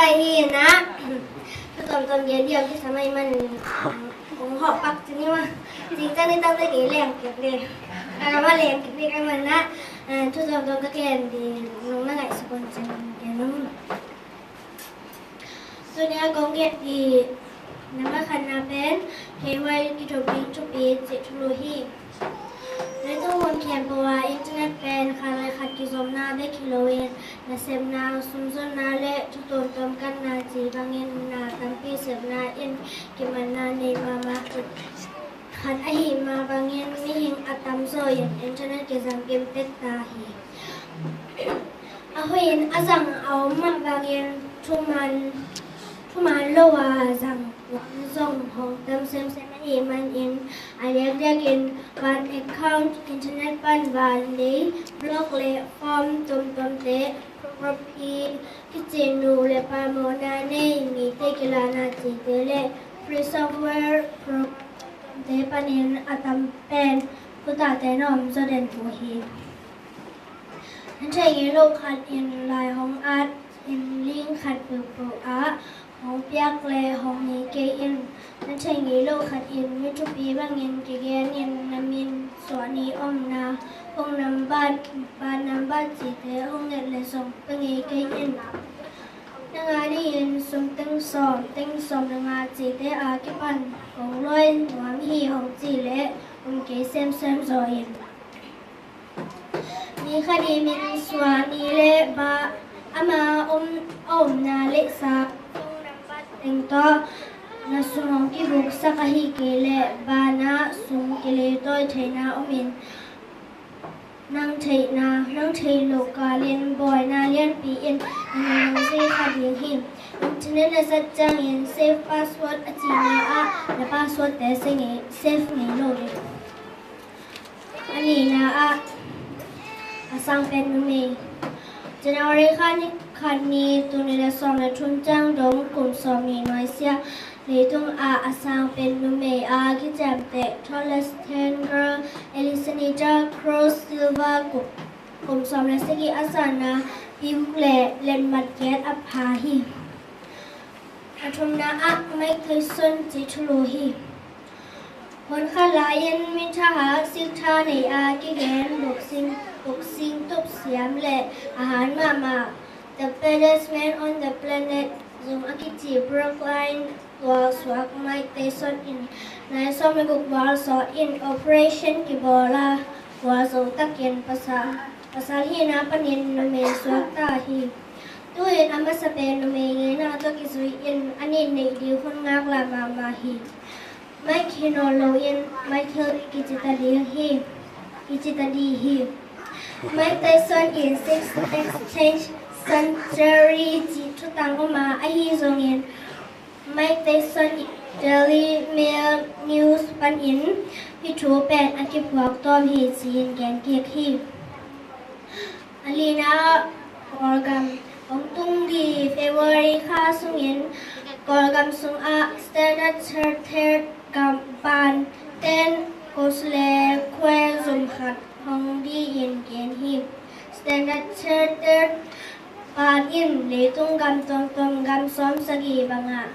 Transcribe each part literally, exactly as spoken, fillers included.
Hi na, tu tuamtuam gen diam kisam ahih man, kong hawh pak cin hi ma. Cing cang ni tang te kei leng kik le. Ka ma leng kik le ka man na. Tu tuamtuam ka gen di nong na ngaihsut kong cin gen nong. Tuni a kong gen di namba khatna pen kei huai kithupi thupi cih thulu hi. Leitung mun khempeuh ah internet pen khat le khat kizopna bek hi loin nasepna, sumzonna le thu tuamtuam kanna ci bangin na tampi sepna in kimanna nei mahmah hi. Khat ahih mah bangin mihing a tamzaw in internet kizang kim tek ta hi. A hoihin a zang a om mah bangin thuman, thuman lo a zang zong hong tam semsem ahih manin a diakdiakin van account, internet pan van lei, blog le form tuamtuamte, property, kicin nu le pa mawhna nei mite kilahna cite le free software program tuamtuamte panin a tam pen khutate na om zaw den uh hi. Na theih ngei loh khat in lai hong at in link khat peuhpeuh ah hong piak le hong nei kei in. Na theih ngei loh khat in mi thupi bangin kigen in, na min, suahni, omna, phone number, PAN number cite hong nget le zong pia ngei kei in. Na nga dingin sum teng sawm, teng sawm le nga cite a kipan kong luai nuam hi hong ci le um kei semsem zaw in. Mi khat i min, suahni le ba, ama om, a omna le sa, phone number teng tawh na sum hong kibuksak ahih kei leh banah sum kileitawi theihna om in, nang theihna, nang theih loh kalin buaina lianpi in na nei hong zui kha ding hi. Internet na zat ciangin save password a cihna ah na passwordte save ngei, save ngei lo ding. A nihna ah a sang pen numei. January kha ni khat ni, tul nih le sawm le thum ciang dong kum sawm nih nuaisiah leitung ah a sang pen numei a kiciamteh tallest teen girl, Alexandria Cruz Silva, kum, kum sawm le sagih a sanna, pi guk le letmat giat a pha hi. A thumna ah Mike Tyson cih thulu hi. Hun khat lai-in mi tha, sik tha nei a kigen boxing, boxing tup siam le a han mahmah The Baddest Man on the Planet zong a kici Brookline tualsuak Mike Tyson in nai sawm le guk val sawt in operation kibawl a, gualzo takin pasal, pasal hihna panin numei suak ta hi. Tu-in a masa pen numei ngeina tawh kizui in a nin neih ding hun ngaklah mahmah hi. Mike hi nawn loin Michael kici ta ding hi, kici ta ding hi. Mike Tyson in sex exchange surgery cih thutang om a, ahi zongin Mike Tyson in Daily Mail News panin hih thu pen a kiphuak tawm hi ci-in gen kik hi. A lina ah Kawlgam hong tung ding February kha sungin Kawlgam sungah Standard Chartered gam ban ten kos le khuai zum khat hong ding in gen hi. Standard Chartered ban in leitung gam tuamtuam gam sawm sagih bangah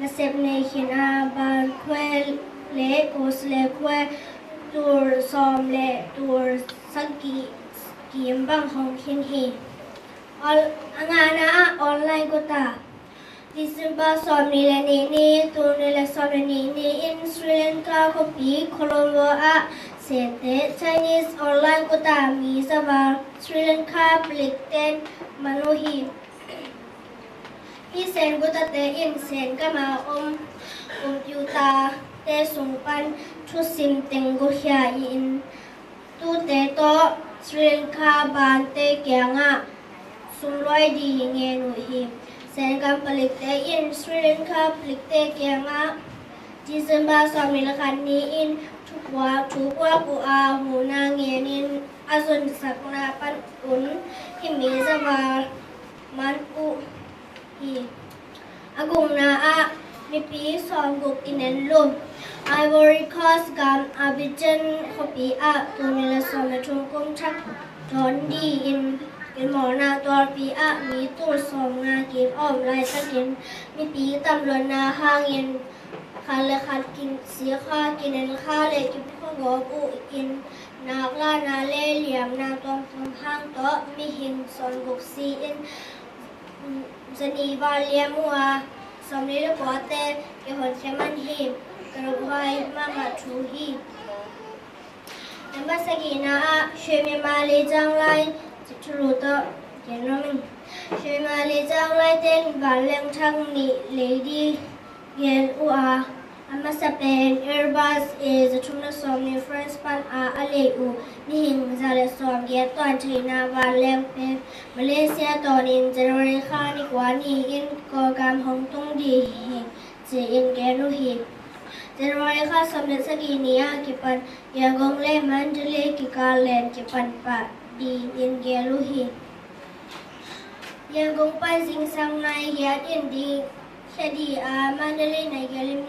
nasep nei khin a, ban khuai le kos le khuai tur sawm le tur sagih kim bang hong khin hi. A ngana ah online guta. December sawm nih le nih ni, tul nih le sawm le nih ni in Sri Lanka khuapi Colombo ah Sente Chinese online guta mi zaval Sri Lanka palik ten man uh hi. Hih Sen gutate in Sen gam a om computer te sung pan thusim teng gukhia in, tute tawh Sri Lanka bante kiangah sumluai ding ngen uh hi. Sen gam palikte in Sri Lanka palikte kiangah December sawm nih le khat ni in thupuak, thupuak uh a, huhna ngen in a zonsakna pan un hih mi zaval man uh hi. A gukna ah mipi sawmguk kinen lum. Ivory Coast gam Abidjan khuapi ah tul nih le sawm le thum kum thak dawn ding in Kilmawlna tualpi ah mi tul sawmnga kim a om laitakin mipi tamluatna hangin khat le khat kin sikha, kinen kha le kiphagawp uh in, naklahna le liamna tuamtuam hang tawh mihing sawmguk si in, zani val liam uh a, sawmli le kuate kihonkhia man hi. Ka lunghuai mahmah thu hi. Number sagihna ah Shwe Myaima Lei Cang Lai thulu tawh gen nuam ing. Shwe Myaima Lei Cang Lai ten vanleng thak nih lei ding gen uh a, a masa pen Airbus A za thum le sawmnih France pan a a lei uh mihing za le sawmgiat tuan theihna vanleng pen Malaysia tawnin January kha ni kua ni-in Kawlgam hong tung ding hi, ci-in gen uh hi. January kha sawm le sagih ni a kipan Yangon le Mandalay kikal len kipan pah dingin gen uh hi. Yangon pan zingsang nai giat in ding khia ding a, Mandalay nai giat in